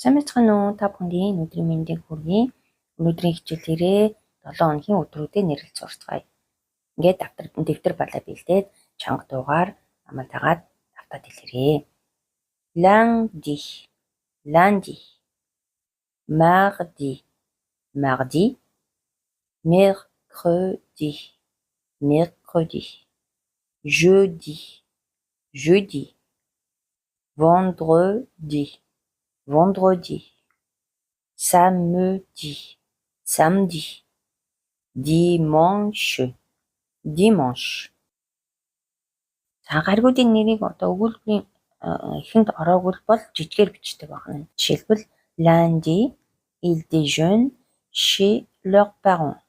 Сайн байцгаана уу? Та бүхэндээ өнөөдрийн мэндийг хүргэе. Өнөөдрийн хичээлээрээ 7 хоногийн өдрүүдэд нэрлэж сурцгаая. Ингээд дэвтэр балаа бэлдээд чанга дуугаар намайг дагаад давтаад хэлээрэй. Lundi, lundi, mardi, mardi, mercredi, mercredi, jeudi, jeudi, vendredi, vendredi, samedi, samedi, dimanche, dimanche. За, гаригуудын нэрийг одоо өгүүлбэрийн эхэнд ороогүй бол жижигээр бичдэг байна. Жишээлбэл, lundi, ils déjeunent chez leurs parents.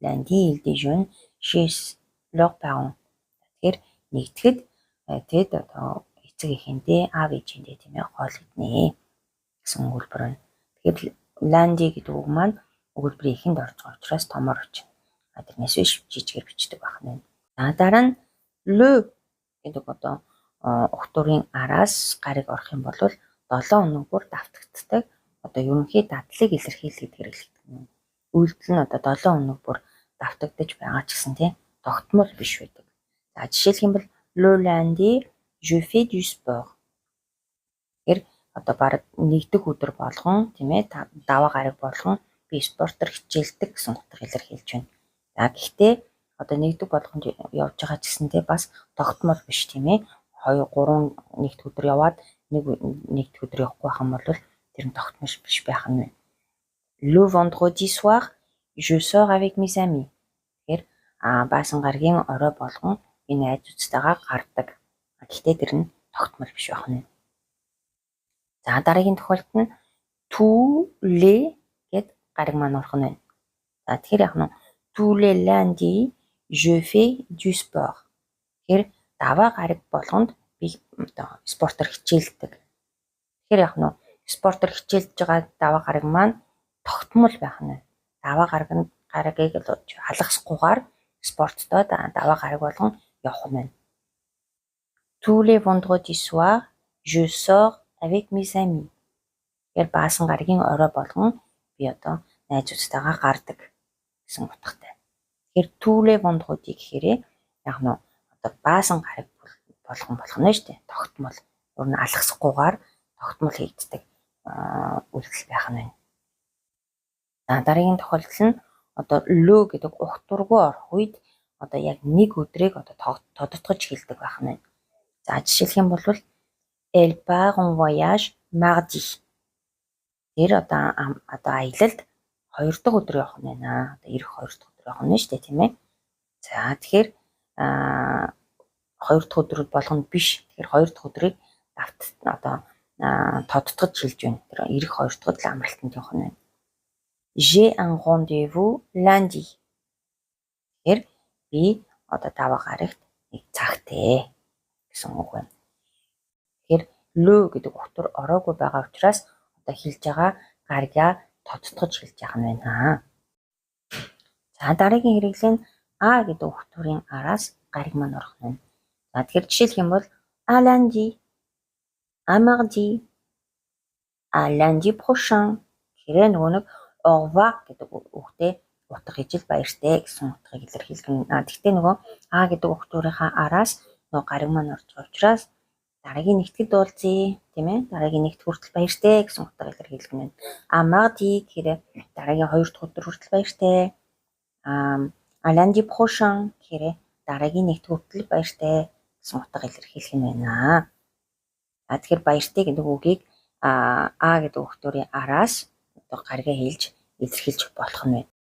Lundi, ils déjeunent chez leurs parents. Тэгэхээр нэгдэхэд тэд одоо эцэг эхэндээ, аав ээжиндээ, тийм ээ, хоол иднэ гэсэн өгүүлбэр байна. Тэгэхээр lundi гэдэг үг маань өгүүлбэрийн эхэнд орж байгаа учраас томоор бичнэ. А тэрнээс биш жижигээр бичдэг байх нь. За, дараа нь le гэдэг одоо угтварын араас гариг орох юм бол 7 хоног бүр давтагддаг. Одоо ерөнхий дадлыг илэрхийлэхэд хэрэглэгдэх юм. Үйлдэл нь одоо 7 хоног бүр давтагдаж байгаа ч гэсэн, тийм, тогтмол биш байдаг. За, жишээлх юм бол le lundi, je fais du sport. Тэгэхээр одоо бараг нэгдэх өдөр болгон, тийм ээ, даваа гараг болгон би спортоор хичээлдэг гэсэн утга илэрхийлж байна. За, гэхдээ одоо нэгдэх болгонд явж байгаа ч гэсэнтэй бас тогтмол биш, тийм ээ. 2 3 нэгдэх өдөр яваад нэг нэгдэх өдөр явахгүй байх юм бол тэр нь тогтмол биш байх нь байна. Le vendredi soir, je sors avec mes amis. Тэгэхээр баасан гарагийн орой болгон би найзуудтайгаа гардаг. Гэхдээ тэр нь тогтмол биш байх нь. За, дараагийн тохиолдолд нь tous les гээд гариг маань орох нь байна. За, тэгэхээр яг нь tous les lundis, je fais du sport. Тэгэхээр даваа гариг болгонд би одоо спортоор хичээлдэг. Тэгэхээр яг нь спортоор хичээлж байгаа даваа гараг маань тогтмол байх нь. Даваа гараг нь гарагийг алгасахгүйгээр спорттой даваа гараг болгон явах нь байна. Tous les vendredis soirs, je sors avec mes amis. Тэгэхээр баасан гарагийн орой болгон би одоо найзуудтайгаа гардаг гэсэн утгатай. Тэгэхээр tous les vendredis гэхээр яг нь одоо баасан гараг болгон болох нь шүү дээ. Тогтмол. Ер нь алгасахгүйгээр тогтмол хийгддэг үйлдэл байх нь байна. За, дараагийн тохиолдол нь одоо le гэдэг угтваргүй орох үед одоо яг нэг өдрийг одоо тодотгож хэлдэг байх нь байна. За, жишээлх юм бол elle part en voyage mardi. Тэр одоо аялалд хоёр дахь өдөр явах нь байна. Одоо ирэх хоёр дахь өдөр явах нь шүү дээ, тийм ээ. За, тэгэхээр хоёр дахь өдөр болгоно биш. Тэгэхээр хоёр дахь өдрийг давт одоо тодотгож хэлж байна. Тэр ирэх хоёр дахь л амралтанд явах нь байна. J'ai un rendez-vous lundi. Тэгэхээр би одоо даваа гарагт нэг цагтай гэсэн үг байна. Тэгэхээр le гэдэг угтвар ороогүй байгаа учраас одоо хэлж байгаа гаригаа тодотгож хэлж байгаа нь байна. За, дараагийн хэрэглээ нь à гэдэг угтварын араас гариг маань орох нь байна. За, тэгэхээр жишээлх юм бол à lundi, à mardi, à lundi prochain гэхээр нөгөө нэг au revoir гэдэг үгтэй утга ижил, баяртай гэсэн утгыг илэрхийлэх нь. А тэгтээ нөгөө à гэдэг угтварынхаа араас нөгөө гариг маань орж байгаа учраас дараагийн нэгтгэд уулзъя, тийм ээ. Дараагийн нэгтгэх хүртэл баяртай гэсэн утгаар илэрхийлэх нь байна. À mardi гэхээр дараагийн хоёр дахь өдөр хүртэл баяртай. À lundi prochain гэхээр дараагийн нэгтгэх хүртэл баяртай гэсэн утга илэрхийлэх нь байна. А тэгэхээр баяртай гэдэг үгийг à гэдэг угтварын араас одоо гаригаа хэлж илэрхийлж болох нь байна.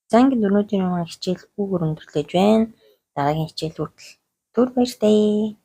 За, ингээд өнөөдрийн хичээл үүгээр өндөрлөж байна. Дараагийн хичээл хүртэл түр баяртай.